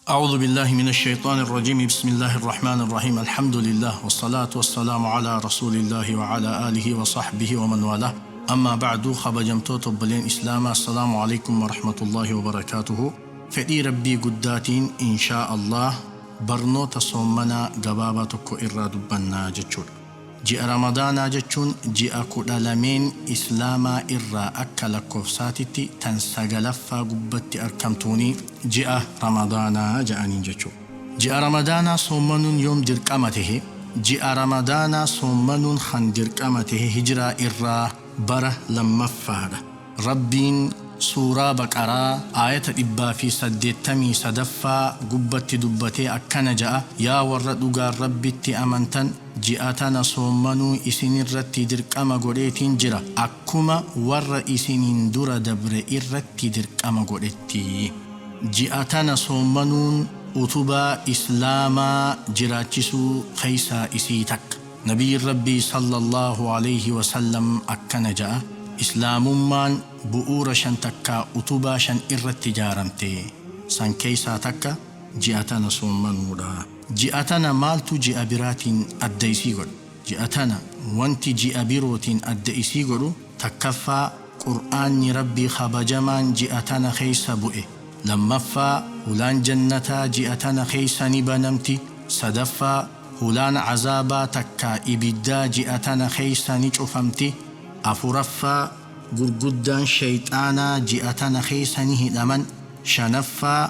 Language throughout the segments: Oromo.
أعوذ بالله من الشيطان الرجيم. بسم الله الرحمن الرحيم. الحمد لله والصلاة والسلام على رسول الله وعلى آله وصحبه ومن والاه. أما بعد، kabajamtoota obboleen Islaamaa، السلام عليكم ورحمة الله وبركاته. Fedhii Rabbii guddaatiin، إن شاء الله barnoota soommanaa gabaabaa tokko irraa dubbannaa jechuudha. Ji'a Ramadaanaa jechuun ji'a 12n Islaamaa irraa akka lakkoofsaatitti tan sagalaffaa gubbatti argamtuuni ji'a Ramadaanaa ja'aniin jechuudha. Ji'a Ramadaanaa soommanuun yoom dirqama tahe? Ji'a Ramadaanaa soommanuun kan dirqama tahe hijiraa irraa bara lammaffaadha. Rabbiin suuraa Baqaraa aayata 183ffaa gubbatti dubbatee akkana ja'a: "Yaa warra dhugaan Rabbitti amantan, ji'a tana soommanuu isinirratti dirqama godheetiin jira, akkuma warra isiniin dura dabre irratti dirqama godhetti." Ji'a tana soommanuun utubaa Islaamaa jiraachisuu keeysaa isii takka. Nabiyyiin Rabbii صلى الله عليه وسلم akkana ja'a: "Islaamummaan bu'uura shan takkaa utubaa shan irratti ijaaramte. San keeysaa takka ji'a tana soommanuudha." Ji'a tana maaltu ji'a biraatiin adda isii godhu? Ji'a tana wanti ji'a birootiin adda isii godhu, takkaffaa, Qur'aanni Rabbii kabajamaan ji'a tana keeysa bu'e. Lammaffaa, hulaan jannataa ji'a tana keeysa ni banamti. Sadaffaa, hulaan azaabaa takkaa ibiddaa ji'a tana keeysa ni cufamti. Afuraffaa, gurguddaan shayxaanaa ji'a tana keeysa ni hidhaman. Shanaffaa,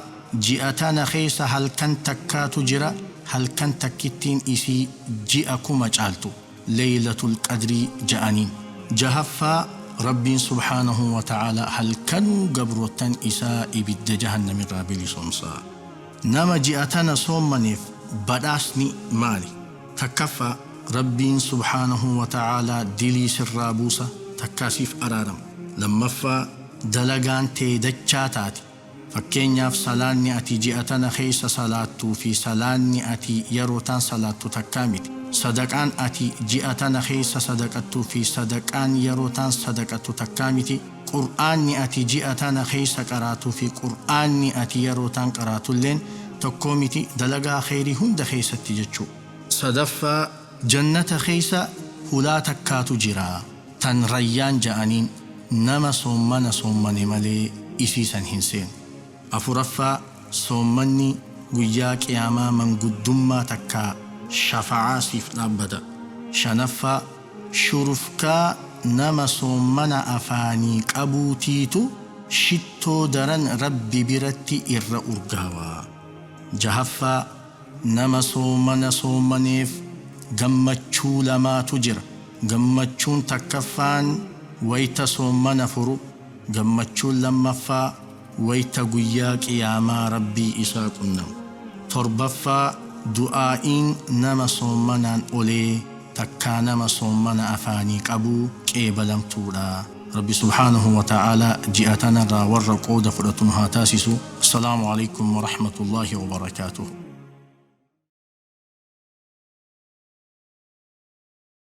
ji'a tana keeysa halkan takkaatu jira, halkan takkittiin isii ji'a 1000 caaltu, Leeylatul Qadrii ja'aniin. Jahaffaa, Rabbiin سبحانه وتعالى halkanuu gabroottan isaa ibidda jahannamirraa bilisoomsa. Nama ji'a tana soommaneef badhaasni maali? Takkaffaa, Rabbiin سبحانه وتعالى dilii sirraa buusa takkaasiif araarama. Lammaffaa, dalagaan tee dachaa taati. Fakkeenyaaf, salaanni ati ji'a tana keessa salaattuu fi salaanni ati yeroo taan salaattu takkaa miti. Sadaqaan ati ji'a tana keessa sadaqattuu fi sadaqaan yeroo taan sadaqattu takkaa miti. Qur'aanni ati ji'a tana keessa qaraatuu fi qur'aanni ati yeroo taan qaraatulleen tokkoo miti, dalagaa kheyrii hunda keessatti jechuu. Sadaffaa, jannata keessa hulaa takkaatu jira, tan Rayyaan ja'aniin. Nama soommana soommane malee isiisan hin seenu. Afuraffaa, soommanni guyyaa qiyaamaa manguddummaa takkaa shafa'aa siif dhaabbata. Shanaffaa, shurufkaa nama soommana afaanii qabuutiitu shittoo daran Rabbi biratti irra urgaawaa. Jahaffaa, nama soomana soommaneef gammachuu lamaatu jira. Gammachuun takkaffaan wayta soommana furu, gammachuun lammaffaa wayta guyyaa qiyaamaa Rabbii isaa qunnamu. Torbaffaa, du'aa'iin nama soommanaan olee takkaa nama soommana afaanii qabuu qeebalamtuudha. Rabbi سبحانه وتعالى ji'a tanarraa warra qooda fudhatu nu haa taasisu. السلام عليكم ورحمة الله وبركاته.